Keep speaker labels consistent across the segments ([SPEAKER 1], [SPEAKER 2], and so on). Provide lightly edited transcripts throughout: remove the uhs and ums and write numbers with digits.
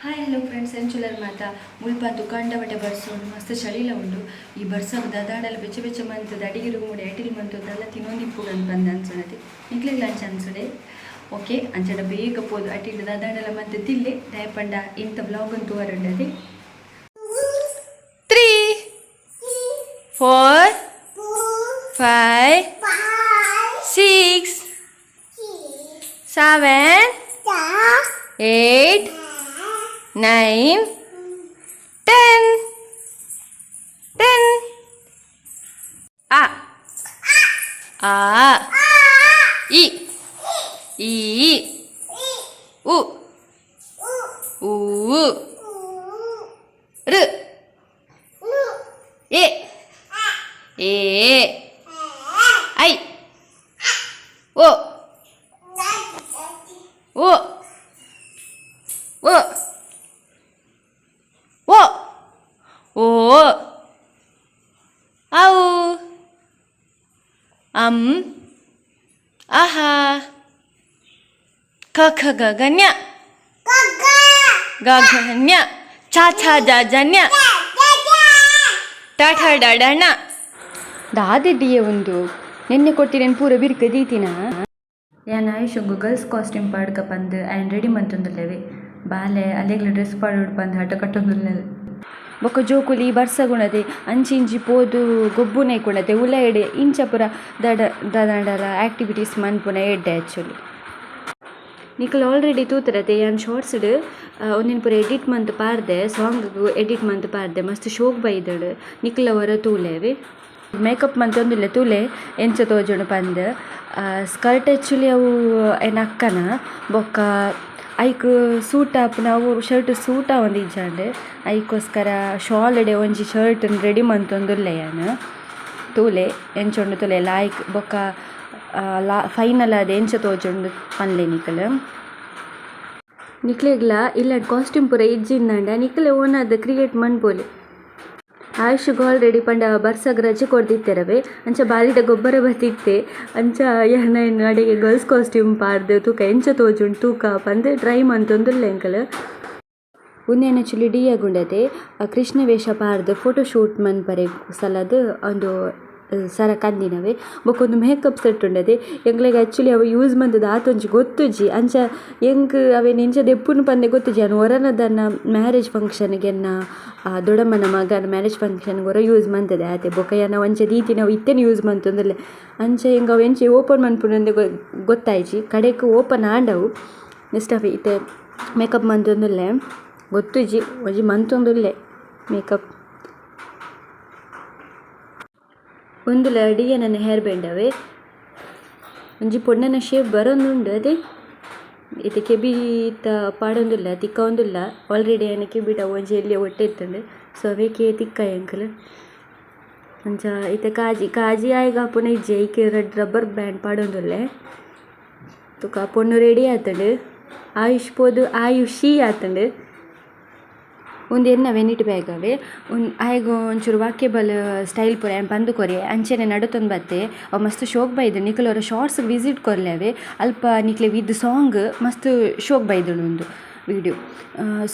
[SPEAKER 1] Hi hello friends, ಎಂಚುಲ್ಲರ್ ಮಾತ? ಮುಲ್ಪ ದುಕಾಂಡವಟೆ ಬರ್ಸ ಉಂಡು, ಮಸ್ತ್ ಚಳಿಲ ಉಂಡು. ಈ ಬರ್ಸಗ್ ದಾದಾಂಡಲ ಬೆಚ್ಚ ಬೆಚ್ಚ ಮಂತದ ಅಡಿಗೆ ರೂಮುಡು ಅಟಿಲ್ ಮಂತದಲ್ಲ ತಿನ್ನೊಂದಿಪ್ಪುಗಂದ್ ಪಂದ್ ಅನ್ಸುನತೆ. ನಿಕ್ಲೆಗ್ಲ ಅಂಚ ಅನ್ಸುಡೆ? ಓಕೆ, ಅಂಚಡ ಬೇಗ ಪೋದು ಅಟಿಲ್ ದಾದಾಂಡಲ ಮಂತ್ ತಿನ್ಲೆ. ದಾಯೆ ಪಂಡ ಇಂತ ವ್ಲಾಗ್ ತೂವರುಂಡದೆ. 3, 4, 5, 6, 7, 8, 9, 10, 10. ಆ ಆ ಇ ಈ ಉ ಊ ಋ ಎ ಏ I O ಓ ಓ ಓ ಓ ಔ ಅಂ ಅಹ ಕ ಖ ಗ ಘ ಞ ಗ ಘ ಞ ಚ ಛ ಜ ಜ ಞ ಟ ಠ ಡ ಢ ಣ. ದಾದೆಡ್ಡಿಯೇ ಒಂದು ನಿನ್ನೆ ಕೊಟ್ಟಿರೇನು ಪೂರ ಬಿರ್ಕ ದೀತಿನ. ಯಾನ್ ಆಯುಷಂಗು ಗರ್ಲ್ಸ್ ಕಾಸ್ಟ್ಯೂಮ್ ಪಾಡ್ಕ ಪಂದ್ ಆ್ಯಂಡ್ ರೆಡಿ ಮಂತೊಂದುಲ್ಲೆವೆ. ಬಾಲೆ ಅಲೆಗ್ಲ ಡ್ರೆಸ್ ಪಾಡೊಡು ಪಂದ್ ಹಠ ಕಟ್ಟೊಂದುಲ್ಲೆಲ್. ಬೊಕ್ಕ ಜೋಕುಲು ಈ ಬರ್ಸಗುಣತೆ ಅಂಚಿ ಇಂಚಿ ಪೋದು ಗೊಬ್ಬುನೆ ಕುಣತೆ. ಉಲೈಡೆ ಇಂಚ ಪೂರ ದಡ ದಾದಾಂಡಲ ಆಕ್ಟಿವಿಟೀಸ್ ಮನ್ಪುನ ಎಡ್ಡೆ ಆಕ್ಚುಲಿ. ನಿಕುಲು ಆಲ್ರೆಡಿ ತೂತರತೆ, ಯಾನ್ ಶಾರ್ಟ್ಸ್ಡ್ ಒಂದೆನ್ ಪೂರ ಎಡಿಟ್ ಮಂತ್ ಪಾಡ್ದೆ, ಸಾಂಗ್ ಎಡಿಟ್ ಮಂತ್ ಪಾಡ್ದೆ. ಮಸ್ತ್ ಶೋಕ್ ಬೈದಡ್. ನಿಕುಲ ಒರ ತೂಲೆವೆ. ಮೇಕಪ್ ಮಂತೊಂದುಲ್ಲೆ, ತೂಲೆ ಎಂಚ ತೋಜುಂಡು ಪಂದ್. ಸ್ಕರ್ಟ್ ಆಕ್ಚುಲಿ ಅವು ಎನ್ನ ಅಕ್ಕನ. ಬೊಕ್ಕ ಐಕ್ ಸೂಟ್ ಆಪುನ ಅವು ಶರ್ಟ್ ಸೂಟ್ ಆವೊಂದಿಜ್ಜಾಂಡ್. ಐಕೋಸ್ಕರ ಶಾಲ್ ಡೆ ಒಂಜಿ ಶರ್ಟ್ ರೆಡಿ ಮಂತೊಂದುಲ್ಲೆ ಯಾನ್. ತೂಲೆ ಎಂಚ ಉಂಡು ತೂಲೆ. ಲಾಯ್ಕ್ ಬೊಕ್ಕ ಲಾ ಫೈನಲ್ ಆದ್ ಎಂಚ ತೋಜುಂಡು ಪನ್ಲೆ ನಿಕುಲು. ನಿಕ್ಲೆಗ್ಲ ಇಲ್ಲಡ್ ಕಾಸ್ಟ್ಯೂಮ್ ಪೂರ ಇಜ್ಜಿಂದಾಂಡ ನಿಕಲೆ ಓನ್ ಆದ್ ಕ್ರಿಯೇಟ್ ಮನ್ಪೊಲಿ. ಆಯುಷ್ಗ್ ಆಲ್ರೆಡಿ ಪಂಡ ಬರ್ಸಗ್ ರಜೆ ಕೊರ್ದಿತ್ತೆರವೆ. ಅಂಚ ಬಾರಿದ ಗೊಬ್ಬರ ಬತ್ತಿತ್ತೆ. ಅಂಚ ಯಾನ್ ಐನ್ ಅಡೆಗೆ ಗರ್ಲ್ಸ್ ಕಾಸ್ಟ್ಯೂಮ್ ಪಾಡ್ದ್ ತೂಕ ಎಂಚ ತೋಜುಂಡು ತೂಕ ಪಂದ್ ಟ್ರೈ ಮಂತೊಂದುಲ್ಲೆ ಎಂಕುಲು. ಉಂದೆನ್ ಆಕ್ಚುಲಿ ಡಿಯಗುಂಡತೆ ಕೃಷ್ಣ ವೇಷ ಪಾಡ್ದ್ ಫೋಟೋ ಶೂಟ್ ಮನ್ಪರೆ ಸಲಾದ್ ಉಂದು ಸರ ಕಂದಿನವೆ. ಬೊಕ ಉಂದು ಮೇಕಪ್ ಸೆಟ್ ಉಂಡತೆ. ಎಂಕ್ಲೆಗ್ ಆಕ್ಚುಲಿ ಅವು ಯೂಸ್ ಮಂತುದು ಆತೊಂಜಿ ಗೊತ್ತುಜ್ಜಿ. ಅಂಚ ಎಂಕ್ ಅವೆನ್ ಎಂಚ ದೆಪ್ಪುನು ಪಂದೆ ಗೊತ್ತುಜ್ಜಿ. ಯಾನ್ ಒರನ ದಾನ್ನ ಮ್ಯಾರೇಜ್ ಫಂಕ್ಷನ್ ಗ್ ಎನ್ನ ದೊಡ್ಡಮ್ಮನ ಮಗನ ಮ್ಯಾರೇಜ್ ಫಂಕ್ಷನ್ ಗ್ ಒರ ಯೂಸ್ ಮಂತುದೆ ಆತೆ. ಬೊಕ ಯಾನ್ ಅವು ಅಂಚ ದೀತಿನ ಅವು ಇತ್ತೆನೆ ಯೂಸ್ ಮಂತೊಂದುಲ್ಲೆ. ಅಂಚ ಎಂಕ್ ಅವು ಎಂಚ ಓಪನ್ ಮನ್ಪುನು ಗೊತ್ತಾಯಿಜಿ. ಕಡೆಕ್ ಓಪನ್ ಆಂಡ್ ಅವು. ನೆಕ್ಸ್ಟ್ ಅವೆ ಇತ್ತೆ ಮೇಕಪ್ ಮಂತೊಂದುಲ್ಲೆ. ಗೊತ್ತುಜ್ಜಿ, ಒಂಜಿ ಮಂತೊಂದುಲ್ಲೆ ಮೇಕಪ್. ಉಂದುಲ ಡಿಎನನ ಹೇರ್ ಬ್ಯಾಂಡ್ ಅವೆ. ಒಂಜಿ ಪೊಣ್ಣನ ಶೇಪ್ ಬರೊಂದುಂಡು ಅದೆ. ಇತ್ತೆ ಕೆಬಿತ ಪಾಡೊಂದುಲ್ಲ, ತಿಕ್ಕಾವೊಂದುಲ್ಲ. ಆಲ್ರೆಡಿ ಆಯನ ಕೆಬಿಟ್ ಅವು ಒಂಜಿ ಎಲ್ಯ ಒಟ್ಟೆ ಇತ್ತುಂಡು. ಸೊ ಅವೇಕೆ ತಿಕ್ಕಯ ಎಂಕುಲು. ಅಂಚ ಇತ್ತೆ ಕಾಜಿ ಕಾಜಿ ಆಯಗ್ ಆಪುನ ಇಜ್ಜಿ. ಐಕ್ ರಡ್ಡ್ ರಬ್ಬರ್ ಬ್ಯಾಂಡ್ ಪಾಡೊಂದುಲ್ಲೆ. ತುಕ ಪೊಣ್ಣು ರೆಡಿ ಆತುಂಡು. ಆಯುಷ್ ಪೋದು ಆಯುಷಿ ಆತುಂಡು. ಉಂದು ಎನ್ನ ವೆನಿಟಿ ಬ್ಯಾಗ್ ಅವೆ. ಆಯಗ್ ಒಂಚೂರು ವಾಕೇಬಲ್ ಸ್ಟೈಲ್ ಪೂರ ಯಾನ್ ಪಂದ್ ಕೊರಿಯೆ. ಅಂಚನೆ ನಡತೊಂದು ಬತ್ತೆ. ಅವು ಮಸ್ತ್ ಶೋಕ್ ಬೈದ್ಂಡ್. ನಿಕುಲು ಒರ ಶಾರ್ಟ್ಸ್ ವಿಸಿಟ್ ಕೊರ್ಲೆ ಅವೆ. ಅಲ್ಪ ನಿಕ್ಲೆ ವಿತ್ ಸಾಂಗ್ ಮಸ್ತ್ ಶೋಕ್ ಬೈದ್ಂಡ್ ಉಂದು ವಿಡಿಯೋ.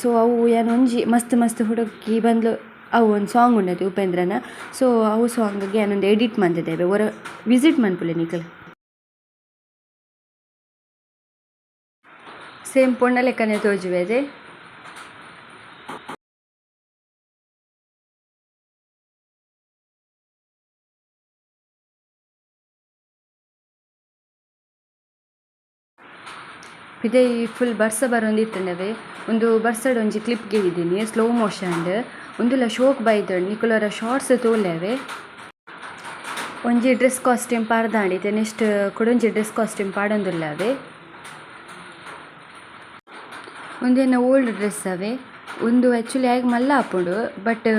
[SPEAKER 1] ಸೊ ಅವು ಯಾನ್ ಒಂಜಿ ಮಸ್ತ್ ಮಸ್ತ್ ಹುಡುಕಿ ಬಂದ್ಲು. ಅವು ಒಂಜಿ ಸಾಂಗ್ ಉಂಡತೆ ಉಪೇಂದ್ರನ. ಸೊ ಅವು ಸಾಂಗ್ ಗ್ ಯಾನ್ ಒಂಜಿ ಎಡಿಟ್ ಮಂತುದೇವೆ. ಒರ ವಿಸಿಟ್ ಮನ್ಪುಲೆ ನಿಕುಲು. ಸೇಮ್ ಪೊಣ್ಣ ಲೆಕ್ಕನೆ ತೋಜುವೆರ್. ಪಿದಯಿ ಫುಲ್ ಬರ್ಸ ಬರೊಂದಿತ್ತುಂಡವೆ. ಉಂದು ಬರ್ಸಡ್ ಒಂಜಿ ಕ್ಲಿಪ್ ಗೆಯ್ದಿನಿ ಸ್ಲೋ ಮೋಷನ್ ಡ್. ಉಂದುಲ ಶೋಕ್ ಬೈದ್ಂಡ್. ನಿಕುಲು ಒರ ಶಾರ್ಟ್ಸ್ ತೂಲೆ ಅವೆ. ಒಂಜಿ ಡ್ರೆಸ್ ಕಾಸ್ಟ್ಯೂಮ್ ಪಾಡ್ದಾಂಡ್. ಇತ್ತೆ ನೆಕ್ಸ್ಟ್ ಕುಡೊಂಜಿ ಡ್ರೆಸ್ ಕಾಸ್ಟ್ಯೂಮ್ ಪಾಡೊಂದುಲ್ಲೆ ಅವೆ. ಉಂದು ಎನ್ನ ಓಲ್ಡ್ ಡ್ರೆಸ್ ಅವೆ. ಉಂದು ಆಕ್ಚುಲಿ ಆಯಗ್ ಮಲ್ಲ ಆಪುಂಡು. ಬಟ್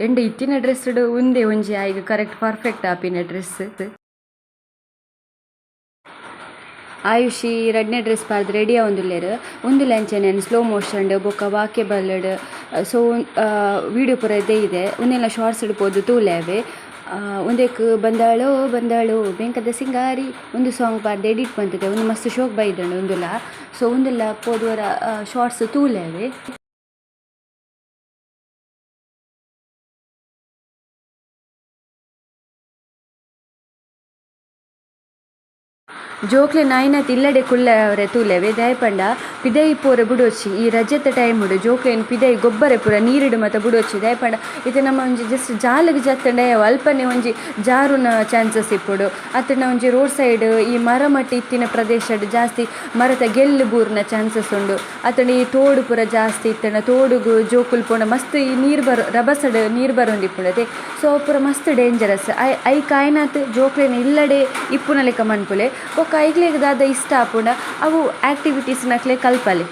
[SPEAKER 1] ಎಂಡ ಇತ್ತಿನ ಡ್ರೆಸ್ ಡ್ ಉಂದೇ ಒಂಜಿ ಆಯಗ್ ಕರೆಕ್ಟ್ ಪರ್ಫೆಕ್ಟ್ ಆಪಿನ ಡ್ರೆಸ್. ಆಯುಷಿ ರಡ್ಡನೆ ಡ್ರೆಸ್ ಪಾಡ್ದ್ ರೆಡಿ ಆವೊಂದುಲ್ಲೆರ್. ಉಂದುಲ ಅಂಚನೆ ಸ್ಲೋ ಮೋಷನ್ ಡ್ ಬೊಕ ವಾಕೇಬಲ್ ಡ್. ಸೊ ವೀಡಿಯೋ ಪೂರ ದೈದೆ. ಉಂದೆನ್ಲ ಶಾರ್ಟ್ಸ್ ಡ್ ಪೋದು ತೂಲೆ ಅವೆ. ಉಂದೆಕ್ ಬಂದಾಳೋ ಬಂದಾಳೋ ಬೇಂಕದ ಸಿಂಗಾರಿ ಉಂದು ಸಾಂಗ್ ಪಾಡ್ದ್ ಎಡಿಟ್ ಮಂತುದೆ. ಉಂದು ಮಸ್ತ್ ಶೋಕ್ ಬೈದ್ಂಡ್ ಉಂದುಲ. ಸೊ ಉಂದುಲ ಪೋದು ಒರ ಶಾರ್ಟ್ಸ್ ತೂಲೆ ಅವೆ. ಜೋಕ್ಲೆನ್ ಆಯಿನಾತ್ ಇಲ್ಲಡೆ ಕುಲ್ಲವರೆ ತೂಲೆವೆ ದಾಯೆ ಪಂಡ ಪಿದಯಿ ಪೋರೆ ಬುಡೊಚಿ ಈ ರಜೆತ ಟೈಮುಡು ಜೋಕ್ಲೆನ್ ಪಿದಯಿ ಗೊಬ್ಬರೆ ಪೂರ ನೀರುಡು ಮಾತ ಬುಡೊಚಿ ದಾಯೆ ಪಂಡ ಇತ್ತೆ ನಮ ಒಂಜಿ ಜಸ್ಟ್ ಜಾಲ್ಗ್ ಜತ್ತ್ಂಡ ಅಲ್ಪನೆ ಒಂಜಿ ಜಾರುನ ಚಾನ್ಸಸ್ ಇಪ್ಪುಂಡು ಅತ್ತ್ಂಡ ಒಂಜಿ ರೋಡ್ ಸೈಡ್ ಈ ಮರ ಮಟ್ಟ್ ಇತ್ತಿನ ಪ್ರದೇಶಡ್ ಜಾಸ್ತಿ ಮರತ ಗೆಲ್ಲ್ ಬೂರುನ ಚಾನ್ಸಸ್ ಉಂಡು ಅತ್ತ್ಂಡ ಈ ತೋಡು ಪೂರ ಜಾಸ್ತಿ ಇತ್ತ್ಂಡ ತೋಡುಗು ಜೋಕುಲು ಪೋಂಡ ಮಸ್ತ್ ಈ ನೀರ್ ಬರು ರಭಸಡ್ ನೀರ್ ಬರೊಂದಿಪ್ಪುಂಡು ಅತೆ. ಸೊ ಅವು ಪೂರ ಮಸ್ತ್ ಡೇಂಜರಸ್ ಐಕ್ ಆಯಿನಾತ್ ಜೋಕ್ಲೆನ್ ಇಲ್ಲಡೆ ಇಪ್ಪುನ ಲೆಕ ಮನ್ಪುಲೆ ಬೊಕ್ಕ ಐಕ್ಲೆಗ್ ದಾದ ಇಷ್ಟ ಆಪುಂಡ ಅವು ಆಕ್ಟಿವಿಟೀಸ್ ನಕ್ಲೆಗ್ ಕಲ್ಪಲೆ.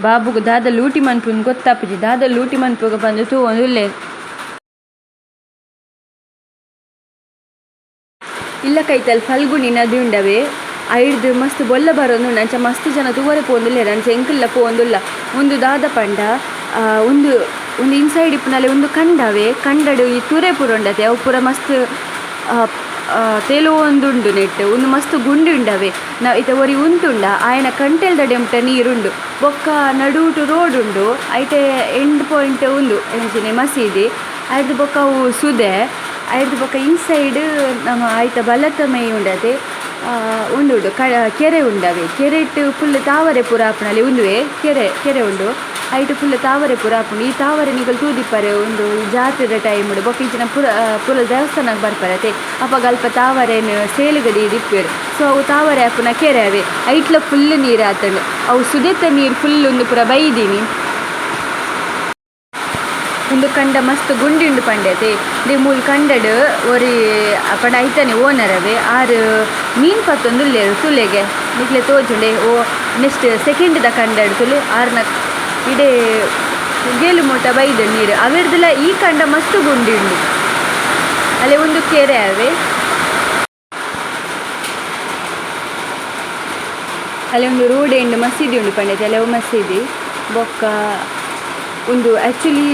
[SPEAKER 1] ಬಾಬುಗು ದಾದ ಲೂಟಿ ಮನ್ಪುನು ಗೊತ್ತಾಪುಜಿ ದಾದ ಲೂಟಿ ಮನ್ಪುಗ ಪಂದ್ ತೂವೊಂದುಲ್ಲೆರ್. ಇಲ್ಲ ಕೈತಲ್ ಫಲ್ಗುಣಿ ನದಿ ಉಂಡವೆ ಐಡ್ದ್ ಮಸ್ತ್ ಬೊಲ್ಲ ಬರೊಂದುಂಡು ಅಂಚ ಮಸ್ತ್ ಜನ ತೂವರೆ ಪೋವೊಂದುಲ್ಲೆರ್ ಅಂಚ ಎಂಕುಲ್ಲ ಪೋವೊಂದುಲ್ಲ ಉಂದು ದಾದ ಪಂಡ ಉಂದು ಉಂದು ಇನ್ಸೈಡ್ ಇಪ್ಪುನಲೆ ಉಂದು ಕಂಡವೆ ಕಂಡಡ್ ಈ ತುರೆ ಪೂರ ಉಂಡತೆ ಅವು ಪೂರ ಮಸ್ತ್ ತೇಲೋಂದುಂಡು ನೆಟ್ಟ್ ಉಂದು ಮಸ್ತ್ ಗುಂಡಿ ಉಂಡವೆ ಇತ್ತೆ ಒರಿ ಉಂತುಂಡ ಆಯನ ಕಂಟೆಲ್ದಡೆ ಮುಟ ನೀರುಂಡು ಬೊಕ್ಕ ನಡುಟು ರೋಡ್ ಉಂಡು ಐತೆ ಎಂಡ್ ಪಾಯಿಂಟ್ ಉಂದು ಎಂಚಿನ ಮಸೀದಿ ಐರ್ದ್ ಬೊಕ್ಕ ಅವು ಸುದೆ ಐರ್ದ್ ಬೊಕ್ಕ ಇನ್ಸೈಡ್ ನಮ ಐತ ಬಲತ ಮೈ ಉಂಡತೆ ಉಂದು ಉಂಡು ಕೆರೆ ಉಂಡವೆ ಕೆರೆಟ್ ಫುಲ್ಲ್ ತಾವರೆ ಪೂರ ಆಪುನಲೆ ಉಂದುವೆ ಕೆರೆ ಕೆರೆ ಉಂಡು ಐಟ್ ಫುಲ್ಲ್ ತಾವರೆ ಪೂರ ಆಪುಂಡು ಈ ತಾವರೆ ನಿಕುಲು ತೂದಿಪ್ಪರೆ ಉಂದು ಜಾತ್ರೆದ ಟೈಮ್ ಡ್ ಬೊಕ ಇಂಚಿನ ಪೂರ ಪೂರ ದೇವಸ್ಥಾನಗ್ ಬರ್ಪೆರ್ ಅತೆ ಅಪಗ ಅಲ್ಪ ತಾವರೆನ್ ಸೇಲ್ ಗ್ ದೀದಿಪ್ಪುವೆರ್ ಸೊ ಅವು ತಾವರೆ ಆಪುನ ಕೆರೆ ಅವೆ ಐಟ್ಲ ಫುಲ್ಲ್ ನೀರ್ ಆತುಂಡು ಅವು ಸುದೆತ ನೀರ್ ಫುಲ್ಲ್ ಉಂದು ಪೂರ ಬೈದಿನಿ. ಉಂದು ಕಂಡ ಮಸ್ತ್ ಗುಂಡಿ ಉಂಡು ಪಂಡೆ ಅತೆ ಮೂಲು ಕಂಡಡ್ ಒರಿ ಪಂಡ ಐತನೆ ಓನರ್ ಅವೆ ಆರ್ ಮೀನ್ ಪತ್ತೊಂದುಲ್ಲೆರ್ ತೂಲೆಗೆ ನಿಕ್ಲೆ ತೋಜುಂಡೆ ಓ ನೆಕ್ಸ್ಟ್ ಸೆಕೆಂಡ್ ದ ಕಂಡಡ್ ತೂಲೆ ಆರ್ನ ಇಡೆ ಪುಗೆಲ್ ಮುಟ ಬೈದ್ಂಡ್ ನೀರ್ ಅವೆರ್ದಲ ಈ ಕಂಡ ಮಸ್ತ್ ಗುಂಡಿ ಉಂಡು ಅಲೆ ಉಂದು ಕೆರೆ ಅವೆ. ಅಲೆ ಉಂದು ರೋಡ್ ಎಂಡ್ ಮಸೀದಿ ಉಂಡು ಪಂಡೆ ಅಲೆ ಅವು ಮಸೀದಿ ಬೊಕ್ಕ ಉಂದು ಆಕ್ಚುಲಿ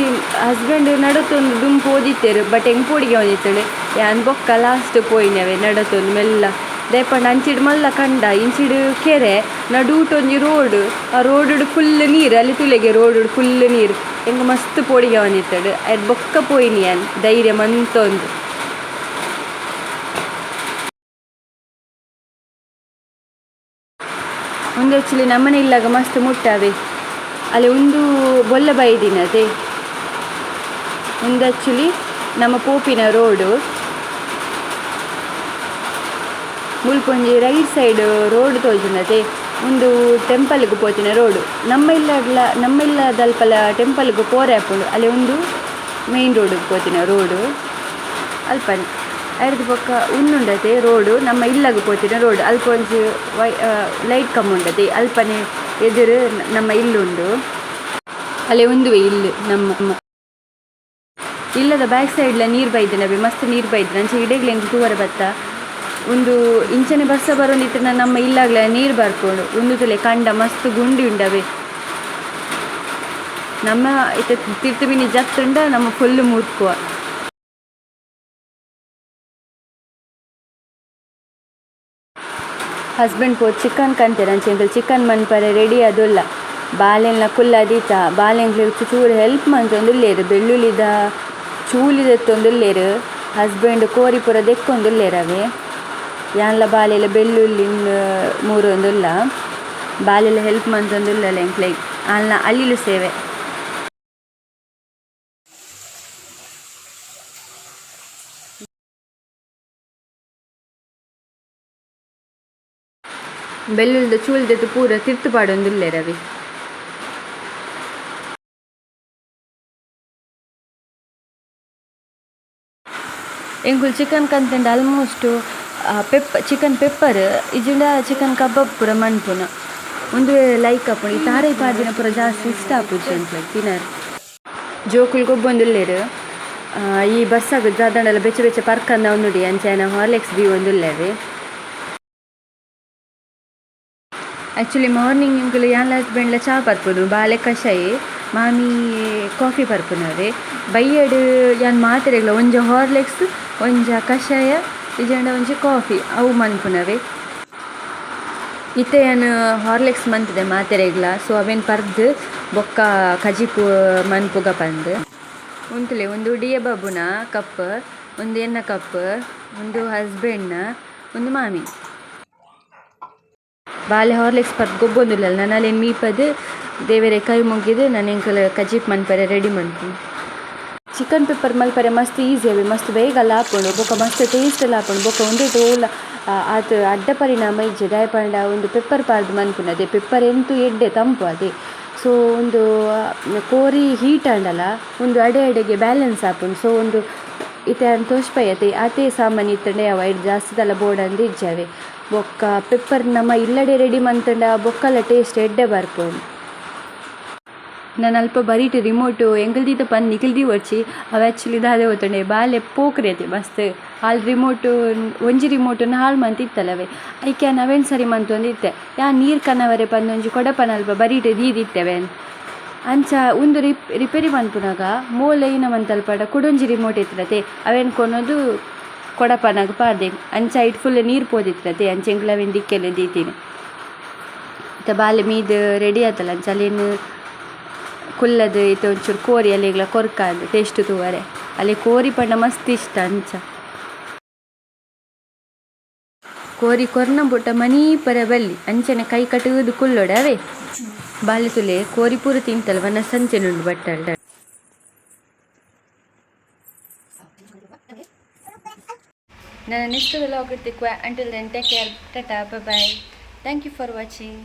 [SPEAKER 1] ಹಸ್ಬೆಂಡ್ ನಡತೊಂದು ದುಂಬು ಪೋದಿತ್ತೆರ್ ಬಟ್ ಎಂಕ್ ಪೋಡಿಗೆ ಆವೊಂದಿತ್ತುಂಡು ಯಾನ್ ಬೊಕ್ಕ ಲಾಸ್ಟ್ ಪೋಯಿನವೆ ನಡತೊಂದು ಮೆಲ್ಲ ದಾಯೆ ಪಂಡ ಅಂಚಿಡ್ ಮಲ್ಲ ಕಂಡ ಇಂಚಿಡ್ ಕೆರೆ ನಡೂಟ್ ಒಂಜಿ ರೋಡ್ ಆ ರೋಡ್ ಡ್ ಫುಲ್ಲ್ ನೀರ್ ಅಲ್ಲಿ ತೂಲೆಗೆ ರೋಡ್ ಡ್ ಫುಲ್ಲ್ ನೀರ್ ಎಂಕ್ ಮಸ್ತ್ ಪೋಡಿಗೆ ಆವೊಂದಿತ್ತುಂಡು ಐರ್ದ್ ಬೊಕ್ಕ ಪೋಯಿನಿ ಯಾನ್ ಧೈರ್ಯ ಮಂತೊಂದು. ಉಂದು ಆಕ್ಚುಲಿ ನಮ್ಮನೆ ಇಲ್ಲಗ್ ಮಸ್ತ್ ಮುಟ್ಟವೆ ಅಲೆ ಉಂದು ಬೊಲ್ಲ ಬೈದಿನತೆ ಉಂದು ಆಕ್ಚುಲಿ ನಮ ಪೋಪಿನ ರೋಡ್ ಮುಲ್ಪ ಒಂಜಿ ರೈಟ್ ಸೈಡ್ ರೋಡ್ ತೋಜುಂಡತೆ ಉಂದು ಟೆಂಪಲ್ ಗ್ ಪೋತಿನ ರೋಡ್ ನಮ್ಮ ಇಲ್ಲಡ್ಲ ನಮ್ಮ ಇಲ್ಲದಲ್ಪಲ ಟೆಂಪಲ್ ಗ್ ಪೋರೆ ಆಪುಂಡು ಅಲೆ ಉಂದು ಮೈನ್ ರೋಡ್ ಗ್ ಪೋತಿನ ರೋಡ್ ಅಲ್ಪನೆ ಐರ್ದ್ ಬೊಕ್ಕ ಉಂದುಂಡತೆ ರೋಡ್ ನಮ್ಮ ಇಲ್ಲಗ್ ಪೋತಿನ ರೋಡ್ ಅಲ್ಪ ಒಂಜಿ ವೈ ಲೈಟ್ ಕಂಬ ಉಂಡತೆ ಅಲ್ಪನೆ ಎದುರು ನಮ್ಮ ಇಲ್ಲ್ ಉಂಡು ಅಲೆ ಉಂದುವೆ ಇಲ್ಲ್ ನಮ್ಮ ಇಲ್ಲದ ಬ್ಯಾಕ್ ಸೈಡ್ ಲ ನೀರ್ ಬೈದ್ಂಡ್ ಅವೆ ಮಸ್ತ್ ನೀರ್ ಬೈದ್ಂಡ್ ಅಂಚ ಇಡೆಗ್ಲ ಎಂಕ್ ತೂವರೆ ಬತ್ತ ಉಂದು ಇಂಚನೆ ಬರ್ಸ ಬರೊಂದಿತ್ತ್ಂಡ ನಮ್ಮ ಇಲ್ಲಗ್ಲ ನೀರ್ ಬರ್ಪುಂಡು ಉಂದು ತೂಲೆ ಕಂಡ ಮಸ್ತ್ ಗುಂಡಿ ಉಂಡವೆ ನಮ್ಮ ಇತ್ತೆ ತಿರ್ತ್ ಮಿನಿ ಜತ್ತ್ಂಡ ನಮ ಫುಲ್ಲ್ ಮುರ್ಕುವ. ಹಸ್ಬೆಂಡ್ ಪೋದು ಚಿಕನ್ ಕಂತೆರ್ ಅಂಚ ಎಂಕುಲು ಚಿಕನ್ ಮನ್ಪರೆ ರೆಡಿ ಆದುಲ್ಲ ಬಾಲೆಲ್ನ ಕುಲ್ಲದೀತ ಬಾಲೆಂಕ್ಲೆಗ್ ಚೂರು ಹೆಲ್ಪ್ ಮಂತೊಂದುಲ್ಲೆರ್ ಬೆಳ್ಳುಳ್ಳಿದ ಚೂಲಿ ದೆತ್ತೊಂದುಲ್ಲೆರ್ ಹಸ್ಬೆಂಡ್ ಕೋರಿ ಪೂರ ದೆಕ್ಕೊಂದುಲ್ಲೆರ್ ಅವೆ ಯಾನ್ಲ ಬಾಲೆಲ ಬೆಳ್ಳುಳ್ಳಿನ್ ಮೂರೊಂದುಲ್ಲ ಬಾಲೆಲ ಹೆಲ್ಪ್ ಮಂತೊಂದುಲ್ಲೆರ್ ಎಂಕ್ಲೆಗ್ ಆಲ್ನ ಅಳಿಲು ಸೇವೆ. ಬೆಳ್ಳುಳ್ಳಿದ ಚೂಲು ದೆತ್ತ್ ಪೂರ ತಿರ್ತ್ ಪಾಡೊಂದುಲ್ಲೆರ್ ಅವೆ. ಎಂಕುಲು ಚಿಕನ್ ಕಂತುಂಡ ಆಲ್ಮೋಸ್ಟ್ ಪೆಪ್ಪ ಚಿಕನ್ ಪೆಪ್ಪರ್ ಇಜ್ಜಿಂಡ ಚಿಕನ್ ಕಬಾಬ್ ಪೂರ ಮನ್ಪುನ. ಉಂದುವೇ ಲೈಕ್ ಆಪುಂಡು. ಈ ತಾರಾಯಿ ಪಾಡ್ದಿನ ಪೂರ ಜಾಸ್ತಿ ಇಷ್ಟ ಆಪುಜಿ ಎಂಕ್ಲೆಗ್ ತಿನರೆ. ಜೋಕುಲು ಗೊಬ್ಬೊಂದುಲ್ಲೆರ್. ಈ ಬರ್ಸಗ್ ದಾದಾಂಡಲ ಬೆಚ್ಚ ಬೆಚ್ಚ ಪರ್ಕಂದ್ ಉಂಡುಡಿ ಅಂಚ ಹಾರ್ಲಿಕ್ಸ್ ದೀವೊಂದುಲ್ಲೆರ್. ಆಕ್ಚುಲಿ ಮಾರ್ನಿಂಗ್ ಎಂಕುಲು ಯಾನ್ಲ ಹಸ್ಬೆಂಡ್ಲ ಚಾ ಪರ್ಪುನು, ಬಾಲೆ ಕಷಾಯ, ಮಾಮಿ ಕಾಫಿ ಪರ್ಪುನವೇ. ಬಯ್ಯಡ್ ಯಾನ್ ಮಾತೆರೆಗ್ಲ ಒಂಜಿ ಹಾರ್ಲಿಕ್ಸ್, ಒಂಜ ಕಷಾಯ ಇಜ್ಜಂಡ ಒಂಜಿ ಕಾಫಿ ಅವು ಮನ್ಪುನವೇ. ಇತ್ತೆ ಯಾನ್ ಹಾರ್ಲಿಕ್ಸ್ ಮಂತುದೆ ಮಾತೆರೆಗ್ಲ. ಸೊ ಅವೆನ್ ಪರ್ದ್ ಬೊಕ್ಕ ಕಜಿಪು ಮನ್ಪುಗ ಪಂದ್. ಉಂತುಲೆ, ಉಂದು ಡಿಯ ಬಾಬುನ ಕಪ್, ಉಂದು ಎನ್ನ ಕಪ್, ಉಂದು ಹಸ್ಬೆಂಡ್ನ, ಉಂದು ಮಾಮಿ. ಬಾಲೆ ಹಾರ್ಲಿಕ್ಸ್ ಪರ್ದ್ ಗೊಬ್ಬೊಂದುಲ್ಲೆರ್. ನನ ಅಲೆನ್ ಮೀಪದ್ ದೇವೆರೆ ಕೈ ಮುಗಿದ್ ನನ ಎಂಕುಲು ಕಜಿಪ್ ಮನ್ಪರೆ ರೆಡಿ ಮನ್ಪು. ಚಿಕನ್ ಪೆಪ್ಪರ್ ಮಲ್ಪರೆ ಮಸ್ತ್ ಈಸಿ ಅವೆ, ಮಸ್ತ್ ಬೇಗಲ ಆಪುಂಡು, ಬೊಕ ಮಸ್ತ್ ಟೇಸ್ಟ್ ಲ ಆಪುಂಡು. ಬೊಕ ಉಂದೆಟ್ ಓಲ ಆತ್ ಅಡ್ಡ ಪರಿಣಾಮ ಇಜ್ಜಿ. ದಾಯೆ ಪಂಡ ಉಂದು ಪೆಪ್ಪರ್ ಪಾಡ್ದ್ ಮನ್ಪುನದೆ. ಪೆಪ್ಪರ್ ಎಂತು ಎಡ್ಡೆ ತಂಪು ಅದೇ. ಸೊ ಉಂದು ಕೋರಿ ಹೀಟ್ ಆಂಡಲ ಉಂದು ಅಡೆ ಅಡೆಗೆ ಬ್ಯಾಲೆನ್ಸ್ ಆಪುಂಡು. ಸೊ ಉಂದು ಇತ್ತೆ ಯಾನ್ ತೋಜ್ಪಾಯತೆ ಆತೇ ಸಾಮಾನ್ ಇತ್ತ್ಂಡ ಯಾವು, ಐಟ್ ಜಾಸ್ತಿ ದಾಲ ಬೋಡಂದ್ ಇಜ್ಜವೆ. ಬೊಕ್ಕ ಪೆಪ್ಪರ್ ನಮ ಇಲ್ಲಡೆ ರೆಡಿ ಮಂತ್ಂಡ ಬೊಕ್ಕಲ ಟೇಸ್ಟ್ ಎಡ್ಡೆ ಬರ್ಪುಂಡು. ನನ ಅಲ್ಪ ಬರಿಟ್ ರಿಮೋಟ್ ಎಂಕುಲು ದೀತ ಪನ್ ನಿಕುಲು ದೀವೊರ್ಚಿ. ಅವು ಆಕ್ಚುಲಿ ದಾದ ಗೊತ್ತುಂಡೆ, ಬಾಲೆ ಪೋಕ್ರಿ ಅತೆ ಮಸ್ತ್. ಆಲ್ ರಿಮೋಟ್ ಒಂಜಿ ರಿಮೋಟ್ ಹಾಳು ಮಂತಿತ್ತಲ್ ಅವೆ. ಐಕೆ ಯಾನ್ ಅವೆನ್ ಸರಿ ಮಂತೊಂದಿತ್ತೆ. ಯಾನ್ ನೀರ್ ಕನವರೆ ಪಂದ್ ಒಂಜಿ ಕೊಡಪನ ಅಲ್ಪ ಬರಿಟ್ ದೀದಿತ್ತೆ ಅವೆನ್. ಅಂಚ ಉಂದು ರಿಪೇರಿ ಮನ್ಪುನಗ ಮೋಲು ಐನ ಮಂತಲ್ಪಡ ಕುಡೊಂಜಿ ರಿಮೋಟ್ ಇತ್ತತೆ, ಅವೆನ್ ಕೊನೊದು ಕೊಡಪನಗ್ ಪಾಡ್ದೆ. ಅಂಚ ಐಟ್ ಫುಲ್ ನೀರ್ ಪೋದಿತ್ತತೆ, ಅಂಚ ಎಂಕುಲು ಅವೆನ್ ದಿಕ್ಕೆಲ್ ದೀತಿನಿ. ಇತ್ತೆ ಬಾಲೆ ಮೀದ್ ರೆಡಿ ಆತಲ್, ಅಂಚ ಅಲೆನ್ ಕುಲ್ಲದ್ ಇತ್ತೆ ಒಂಚೂರು ಕೋರಿ ಅಲೆಗ್ಲ ಕೊರ್ಕಾಂದ್ ಟೇಸ್ಟ್ ತೂವರೆ. ಅಲೆ ಕೋರಿ ಪಂಡ ಮಸ್ತ್ ಇಷ್ಟ. ಅಂಚ ಕೋರಿ ಕೊರ್ನ ಬೊಟ ಮನೀಪರೆ ಬಲ್ಲಿ, ಅಂಚನೆ ಕೈ ಕಟುದು ಕುಲ್ಲೊಡೆ ಅವೇ. ಬಾಲೆ ತುಲೆ, ಕೋರಿ ಪೂರ ತಿಂತಲ್, ವನಸ್ ಅಂಚನೆ ಉಂಡು ಬಟ್ಟಲ್ಡ್. ನನ್ನ ನೆಕ್ಸ್ಟ್ ವ್ಲಾಗ್ ತಿಕ್ಕುವ. Until then, take care, tata, bye. Thank you for watching.